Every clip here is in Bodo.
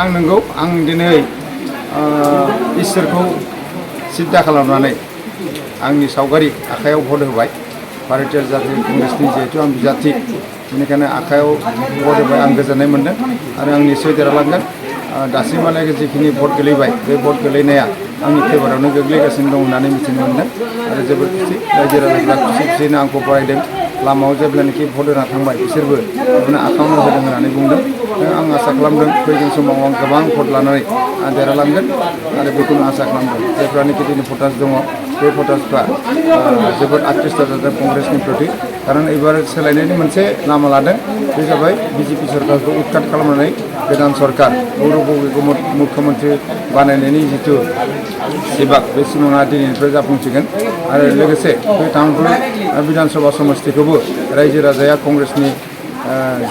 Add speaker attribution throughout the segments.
Speaker 1: आं नंगौ आं दिनै इसोरखौ सिद्दा खालामनानै आंनि सावगारि आखायाव भट होबाय भारतीय जातीय कंग्रेसनि जिहेतु आं बिजाथि बेनिखायनो आखायाव भट होबाय आं गोजोननाय मोनदों आरो आं निस्सय देरहालांगोन दासिमहालागै जिखिनि भट गोलैबाय बे भट गोलैनाया आंनि फेभारावनो गोग्लैगासिनो दं होननानै मिथिनो मोनदों आरो जोबोद खुसि रायजो राजाफ्रा खुसि खुसिनो आंखौ बरायदों लामायाव जेब्लानाखि भट होना थांबाय बिसोरबो बेखौनो आखायावनो होदों होननानै बुंदों आं आसा खालामदों फैगोन समाव आं गोबां भट लानानै देरहालांगोन आरो बेखौनो आसा खालामदों जायफ्रानोखि दिनै भटार्स दङ बे भटार्सफ्रा जोबोद आकृष्ट जादों कंग्रेसनि प्रति खारन एबार सोलायनायनि मोनसे लामा लादों बे जाबाय बिजेपि सरकारखौ उৎखात खालामनानै गोदान सरकार गौरब गगैखौ मुख्यमंत्री बानायनायनि जिथु सिमां बे सिमाङा दिनैनिफ्राय जाफुंसिगोन आरो लोगोसे बे तामुलपुर विधानसभा समष्टिखौबो रायजो राजाया कंग्रेसनि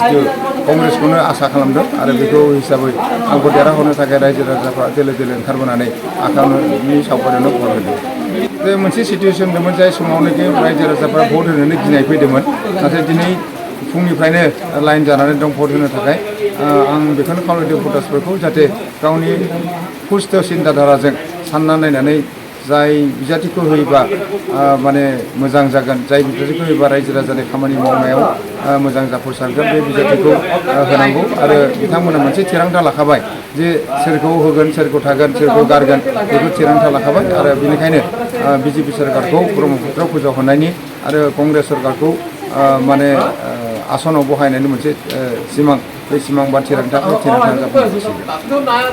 Speaker 1: जिथु कंग्रेसखौनो आसा खालामदों आरो बेखौ हिसाबै आंखौ देरहाहोनो थाखाय रायजो राजाफ्रा दोलो दोलो ओंखारबोनानै आखायावनि सावगारियावनो भट होदों बे मोनसे सिटुवेसन दंमोन जाय समावनोखि रायजो राजाफ्रा भट होनोनो गिनाय फैदोंमोन नाथाय दिनै फुंनिफ्रायनो लाइन जानानै दं भट होनो थाखाय आं बेखौनो खावलायदों भटार्सफोरखौ जाहाथे गावनि स्पष्ट सिन्ताधाराजों सानना नायनानै जाय बिजाथिखौ होयोबा माने मोजां जागोन जाय बिजाथिखौ होयोबा रायजो राजानि खामानि मावनायाव मोजां जाफुंसारगोन बे बिजाथिखौ होनांगौ आरो बिथांमोना मोनसे थिरांथा लाखाबाय जे सोरखौ होगोन सोरखौ थागोन सोरखौ गारगोन बेखौ थिरांथा लाखाबाय आरो बेनिखायनो बिजेपि सरकारखौ ब्रह्मपुत्र फोजावहोनायनि आरो कंग्रेस सरकारखौ माने आसनाव बहायनायनि मोनसे सिमां बे सिमां बा थिरांथा जाफुंसारसिगोन।